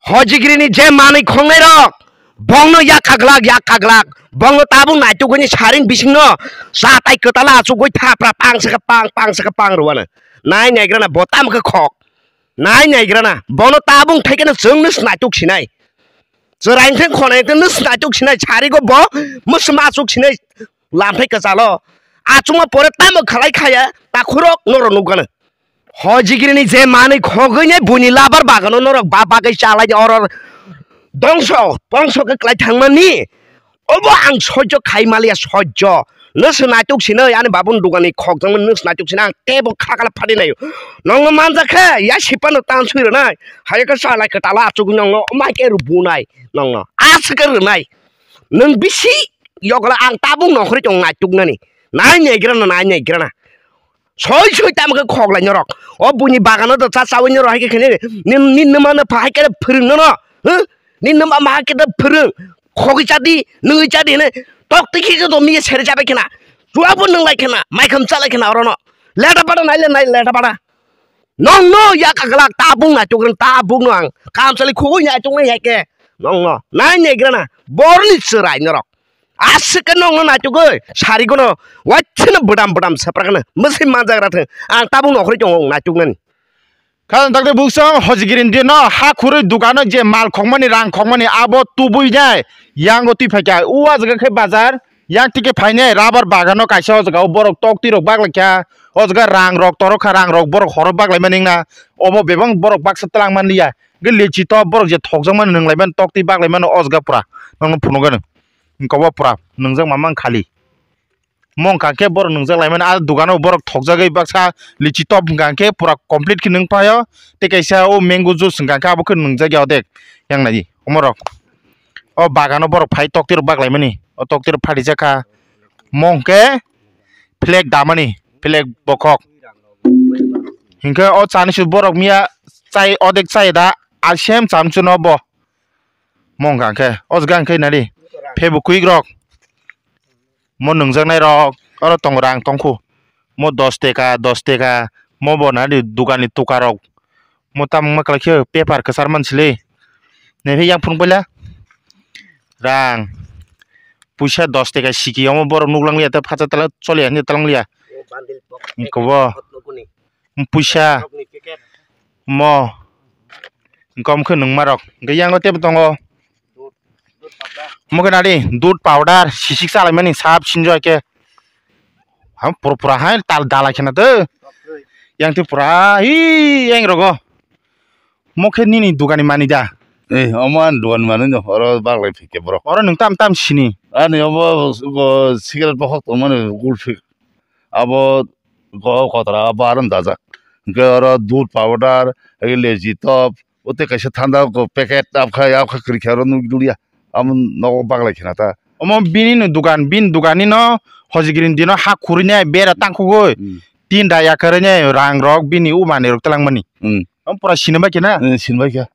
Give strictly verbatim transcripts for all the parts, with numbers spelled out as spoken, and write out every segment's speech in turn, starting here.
Hojigrini je manwi khongnai rok, bongno yak kaglak, yak kaglak, bongno tabuk naitukgwini saring bisingno chatai kwtala achugwi thapra pang saka pang, pang saka pang rwano. Nai naigrana bo tamo khe khok. Nai naigrana bono tabuk thaikeno chwngno snaituk sinai. Chwraini thang khonai thang no snaituk sinai, sarigo bo mwswma achuk sinai, lamthai kwchalo. Achukma pore tamo khalai khaya, takhurok norok nukgano. Hojigrini je manwi khogwini buini labar bagano norok ba bagwi chalaini oro dongso, bongso khe kwlai thangmani. Obo ang sojjo khai maliya, sojjo. Nwswng naituk sinai, ani babuni dugani khokjakmani nwswng naituk sinai, ang teibo khakala phati naio. Nongno manjak khe, ya sipano tanswi rwnai. Hai khe chalai kwtala achugwi nongno, omai khe rwbunai nongno. Aswk khe rwnai. Nwng bisi yokla ang tabuk nokhorwi tong naituknani. Nai naigrana, nai naigrana. Soi soi tamo khe khoklai norok. O buini bagano do cha chawi norok hai khe khene ni, ni, ni mano pha hai khe phwrwng nono. Huh? Ni numa ma hai khe phwrwng. Khogwi chadi, nungwi chadi hene. Tok tiki khe do miye sere chabai khena. Chuapo nunglai khena, maikham chalai khena orono. Leta pada nai le nai leta pada. Nongno ya kaglak tabuk naituk rwng tabukno ang. Kamsali khugui naituk nai hai khe. Nongno. Nai naigrana. Borni chwrai norok. Aswk khe nongno naitukgwi sarigono waitheno bwdam bwdam saprakno mwswi manjagra thwng. Ang tabuk nokhorwi tongo naituknani. Khajang takte buksong hojigiri dino ha khurui dukano je mal khokmani rang khokmani abo tubui nai yango twi phaikha. O jaga khe bazar yang tike phainai rubber bagano kaisa o jaga o borok tok twi rok baklaikha. O jaga rang rok torokha, rang rok borok horo baklaimani wngna obo bebak borok baksa twlang manliya. Hwnkhe lichi tok borok je thokjakmani nwnglaimani tok twi baklaimani o jaga pura nongno phunukgano. Hwnkhe obo pura nwngjak mama wng khali. Mo wngkha khe borok nwngjak laimani, ah, dukano borok thokjagwi baksa lichi top wngkha khe pura complete khe nwng paio. Tei kaisa o mango juice wngkha khe abo khe nwngjak ya odek yang nai omorok. O bagano borok phai toktirok baklaimani, o toktirok phatijakha. Mo hwnkhe flag damani, flag bokhok. Hinkhe o chani se borok miya chai odek chai da, a same chamchuno bo. Mo wngkha khe, o jaga hwnkhe nari, phebo kwik rok. Mo nwngjaknai rok, oro tongo rang tongkhu. Mo dos teka, dos teka, mo bo nari dukani tuka rok. Mo tamo wngma kwlai khe paper kwchar man sili. Nai phai yang phunuk paila. Rang. Puisa dos teka siki omo borok nuklang liya, tei phacha tala choliya, hinwi talang liya. Kobo. Puisa. Mo. Kom khe nungma rok. Hwnkhe yango tebo tongo. Mo khe nadi, dud powder, sisik chalaimani sap sinjo khe. Ham pura pura hai tal dala khena de. Yang twi pura hi yang rogo. Mo khe nini dukani mani da. Eh, omo ani dukani mani no, oro baglai phikhe borok. Oro nwng tam tam sini. Ani obo, obo cigarette bokhok tongmani gulphi. Abo go kotora abo aram dajak. Hwnkhe oro dud powder, age leji top, o tei kaisa thanda packet abkha, abkha kwrwi khe oro nukliya. Amo nogo baglai khena ta. Omo bini no dukan, bini dukan ni no hojigiri ni dino ha khurui nai bera tangkhugui. Hmm. Tin da yakarui nai rang rok bini o manwi rok twlangmani. Hmm. Omo pura sinimbai khena. Hmm, sinimbai kha.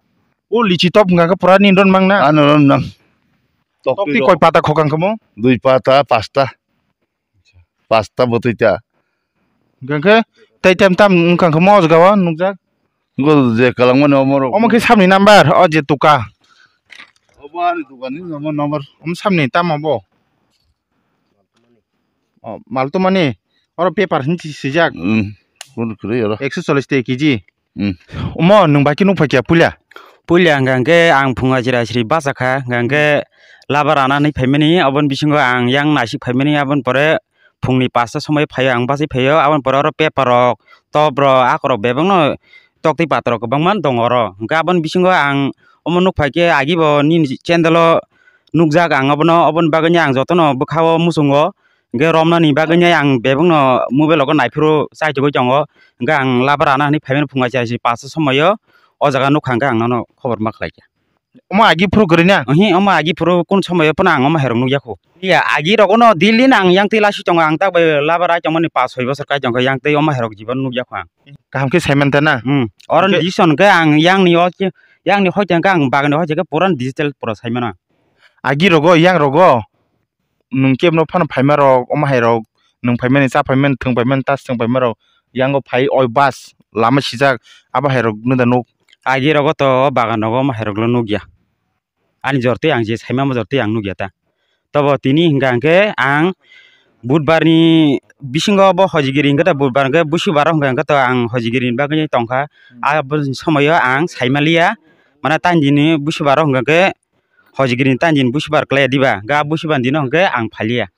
O lichi top wngkha khe pura nini ron mang na. Ano ron nang. Tok twi koi pata khokang khe mo? Dui pata, pasta. Pasta bwtwi ta. Hwnkhe tei tam tam wngkha khe mo o jaga o nukjak. Go je kwlangmani omo rok. Omo khe samni number o je tuka. Obo ani dukani omo number. Omo samni tamo bo? O, mal to mani. Oro paper hinwi swijak. Hmm. Kun kwrwi oro. Ekso chollish tei kg. Hmm. Omo nwng bai khe nuk phaikha puila? Puila hwnkha hwnkhe ang phunga chira chiri bachakha, hwnkha hwnkhe labar ana hinwi phaimani, aboni bisingo ang yang naisik phaimani, aboni pore phungni pasta somoi phaio, ang bachai phaio, aboni pore oro paper rok, top rok, akorok bebakno toktwi patarok kwbangma tongo oro. Hwnkhe aboni bisingo ang omo nuk phaikhe agi bo nini chendelo nukjak ang obono, oboni bagwino ang jotono bwkhao muchungo. Hwnkhe romnani bagwino ang bebakno mobile rogo naiphuru chaitugwi tongo. Hwnkhe ang labar ana hinwi phaimani phunga chai si pasta somoio o jaga nukha hwnkhe ang nono khobor ma khlaikha. Omo agi phuru kwrwi na? Ohi, omo agi phuru kun somoio phano ang omo hairok nukya kho. Ya, agi rogono daily no ang yang twi lasi tongo, ang tak bai labar ai tongmani pash soi bosor kai tongkha, yang twi omo hairok jibon nukya kho ang. Kaham khe saiman ta na? Hmm. Oro hwnkhe decision khe ang yang ni o, yang ni hoi tongkha ang bagni hoi tongkha pura digital pura saimano. Agi rogo, yang rogo. Nwng kebo no phano phaima rok, omo hai rok, nwng phaimani, cha phaimani, thwng phaimani, tas thwng phaima rok, yango phai oi bus lama sijak, abo hai rok nw da nuk. Agi rogo to bagan rogo mahairok lo nukya. Ani jor twi ang je saimamo jor twi ang nukya ta. Tobo tini hingka hingke ang budbar ni bisingo bo hojigiri hingke ta budbar hingke busubar hingka hingke to ang hojigiri ni bagwi tongkha. Hmm. Abo somoyo ang saimaliya, mane tanjini busubar hingka hingke hojigiri ni tanjini busubar kle diba, ga busubar dino hingke ang phaliya.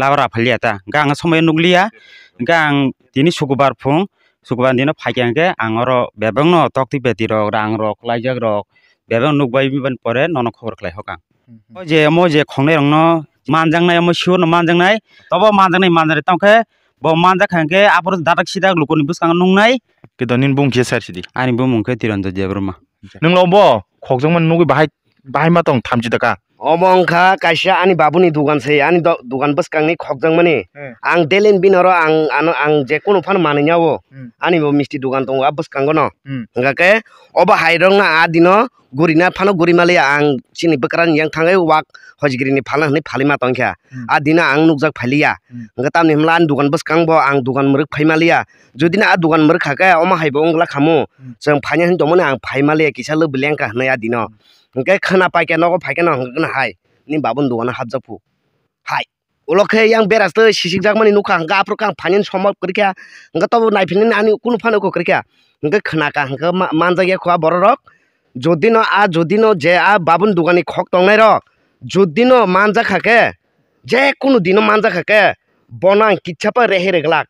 Labra phaliya ta. Hingke ang somoyo nukliya. Hingke ang tini sukubar phung, sukubar dino phaikha hingke ang oro bebakno tokti peti rok, rang rok, laijak rok, bebak nukbai bini pore nono khobor khlai hokang. Hmm, hmm. O je, omo je khongnai rokno manjaknai, omo sure no manjaknai, tobo manjaknai, manjaknai tongkhe bo manjak kha hingke aphuru dadak sidak lukuni bwskango nuknai. Kidoni bung khe sar sidi. Ani bumung khe Tiranjo Debbarma. Nwng lo bo khokjakmani nugwi bahai, bahai ma tong thamchi da ka? Omo wngkha kaisa ani babuni dogan se, ani do-, dogan bwskangni khokjakmani. Hmm. Ang daily bini oro ang, ano, ang je kunu phano manwi ya o. Hmm. Ani bo misti dogan tongo a bwskango no. Hmm. Hingkha khe obo hai rok no a dino gurina phano guri maliya, ang chini bwkrani yang thangwi wak hojigiri ni phalna hwnwi phalwi ma tongkha. Hmm. A dino ang nukjak phaliya. Hmm. Hingkha tamni hwnla ani dogan bwskango ang dogan mwrwk phai maliya. Jodi no a dogan mwrwk kha khe, omo hai bo wng glak khamu. Hmm. Chwng phaina hwn tongmani ang phai maliya kisa lwbwi lengkha hwnwi a dino. Hmm. Hwnkhe khwna paikha nogo phaikhe no hwnkhe hai nini babuni dogano hapjak phu. Hai. Ulo khe yang beras twi sisikjak mani nukha hwnkhe aphuru khe ang phainani sombhob kwrwikha. Hwnkhe tobo naiphinani ani kunu phano eko kwrwikha. Hwnkhe khwnakha hwnkhe ma-, manjakya kho a bororok. Jodi no a, jodi no je a babuni dogani khok tongnai rok, jodi no manjak kha khe, je kunu dino manjak kha khe, bono ang kitsa phano rehi rwglak.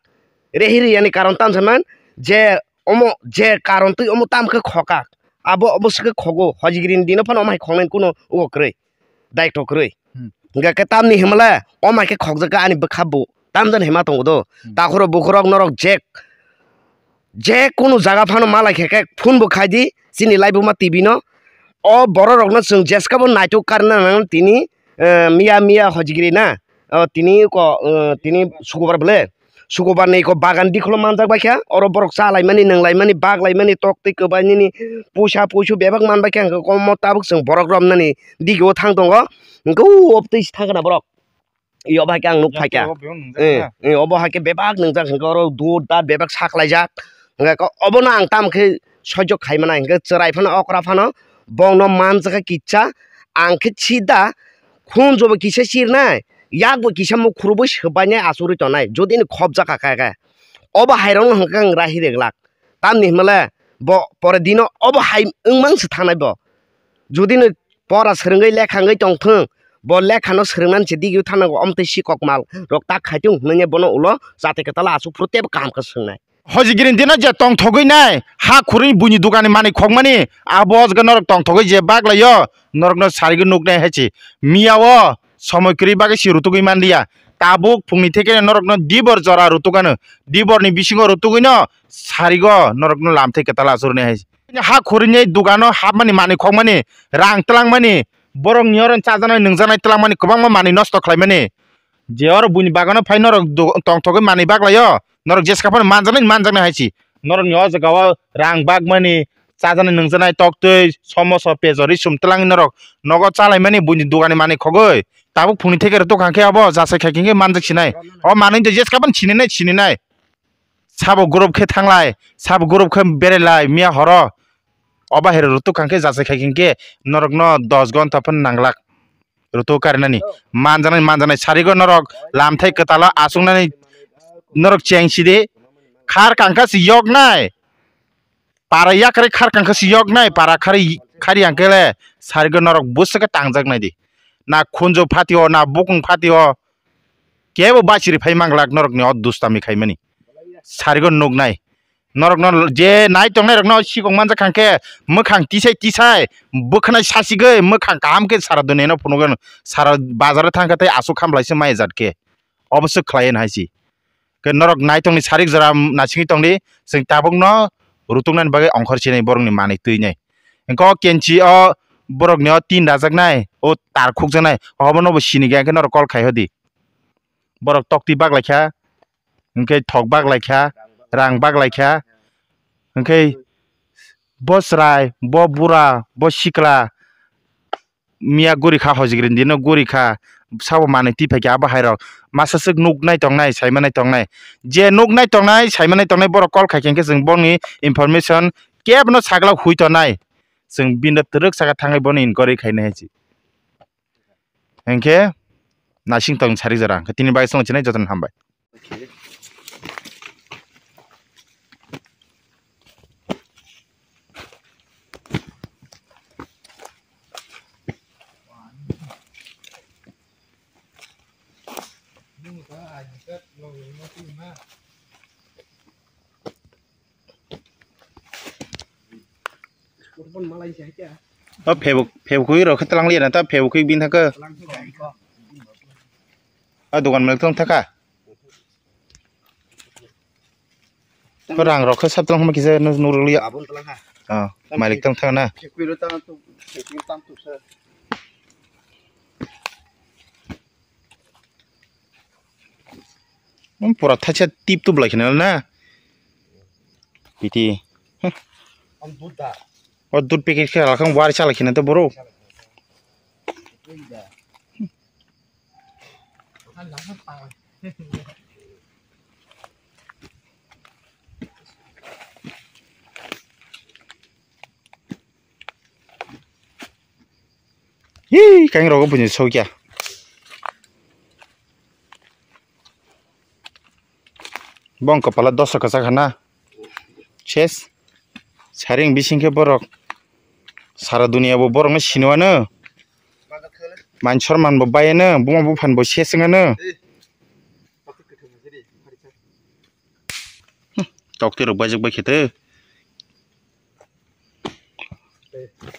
Rehi riyani karon tamo sanai je omo je karon twi omo tamo khe khokak. Abo, obo se khe khogo. Hojigiri ni dino phano omo hai khoknai kunu ogo kwrwi. Daitw kwrwi. Hmm. Hingkha khe tamni himle omo hai khe khokjak kha ani bwkha bo. Tamjani hima tongo do. Hmm. Takhuro bukhurok norok je, je kunu jaga phano malai khe khe phone bo khai di chini laibuma T V no. O bororokno chwng jeskabo naitok karna nang tini, eh, miya miya hojigiri na. O tini ko, eh, tini sukubar bole. Sukubar ni ko bagan dikholo manjak bai kha. Oro borok cha laimani, nwng laimani, bak laimani, tok twi kwbai nini puisa puisu bebak man bai kha. Hwnkhe komo tabuk chwng borok romnani digi o thang tongo. Hwnkhe o twi thang khna borok. Iyo bai khe ang nuk phai kha. Eh, eh, obo hai khe bebak nwngjak hwnkhe oro dud dat bebak saklaijak. Hwnkhe ko-, obono ang tamo khe sojok khai mano hwnkhe chwrai phano okra phano bongno manjak kha kitsa. Ang khe sida khunjobo kisa sirnai, yakbo kisa mukhurubui swbainai achugwi tongnai jodi ni khopjak kha khe. Obo hai rokno hwnkhe ang rahi reglak. Tamni hwnmale bo pore dino obo hai wngmang se thangnai bo. Jodi no pora swrwngwi lekha wngwi tongthwng, bo lekha no swrwngmani se digwi thangnai, omo tei sikok mal rok tak khai thung hwnwi bono ulo jati kwtal achuk phuru teibo kaham khe swngnai. Hojigiri dino je tongthogwi nai, ha khurui buini dugani manwi khokmani, abo o jaga norok tongthogwi je baglaio, norokno sarigwi nuknai hai se. Miya o somoi kwrwi bagwi se rutugwi manliya. Tabuk phungni theke norokno dibor jora rutuk ano. Diborni bisingo rutugwino sarigo norokno lamthai kwtal achuknai hai se. Ha khurini dugano hapmani, manwi khokmani, rang twlangmani, borokni oro chajaknai nungjaknai twlangmani, kwbangma manwi nosto khlaimani. Je oro buini bagano phai norok du-, tongthogwi manwi baglaio, norok jeska phano manjaknai, manjaknai hai se. Norokni o jaga o rang bagmani, chajaknai nungjaknai toktwi, somoso, pejori, sum twlangwi norok nogo chalaimani buini dugani manwi khogwi. Tabuk phungni theke rwtuk hwnkhe abo jasai khai khe manjak sinai. O manwi de jeska phano sininai, sininai. Sabo group khe thanglai, sabo group khe berailai, miya horo. Obo hai rwtuk hwnkhe jasai khai khe norokno dos gonta phano nanglak. Rwtuk karinani. Manjanai, manjanai. Sarigo norok lamthai kwtalo achuknani norok cheng sidi. Khar kangkha se yoknai. Para yakrwi khar kangkha se yoknai. Para khari, khari angkhe le sarigo norok bwswk khe tangjak naidi. Na khunju phatio, na bukung phatio. Kebo bachiri phai manglak norokni o dustami khaimani. Sarigo nuknai. Norokno je nai tongnai rokno sikok manjak kha khe mwkhang tisai tisai bwkhwnai sasigwi mwkhang kaham khe sara dunino phunukgwi sara bazaro thangkha tei aswk khamlaisa mai jat khe obo swk khlaiya hai se. Khe norok nai tongni sarik jora nasingwi tongdi, chwng tabukno rutuknani bagwi ongkhor sinai borokni manwi twinai. Hwnkhe o kenchi o borokni o tin rajaknai, o tar khukjaknai, obono bo sini khe norok call khai hodi. Borok tokti baklaikha, hwnkhe thok baklaikha, rang baklaikha, hwnkhe bo chwrai, bo bura, bo sikla, miya gurikha, hojigri dino gurikha, sabo manwi twi phaikha abo hairok. Masa swk nuknai tongnai, saimanai tongnai. Je nuknai tongnai, saimanai tongnai, borok call khaikhe hwnkhe chwng boni information kebo no sagla hui tongnai. Chwng bini twrwk saka thangwi bono inquiry khainai hai se. Hinkhe naising tong sari jora. Hinkhe tini bagwi chwng chinai jotono hambai. O Facebook, Facebook rok khe tlang liya na ta, Facebook bini thangkhe. A dogan malik tong thaka. Ko rang rok khe sab tlang ma kisa nuk rwliya. Abon tlang ha. Ah, malik tong thang na. Phekwi ro tang tu, phekwi tang tu sa. Pura thaisa tip tup lai khna na. Piti. O dud packet khe ralkhang wari chalai khna to boro. Hi, kaingrok o buini sokya. Bong kwpala dosa kwchak hana. Ses. Saring bising khe borok. Sara dunia bo borok no siniwano. Manchor man bo bayano, buma buphan bo ses wngano. Tok twi rok bajak bai khe te.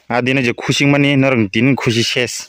A dino je khusi mani norok dini khusi ses.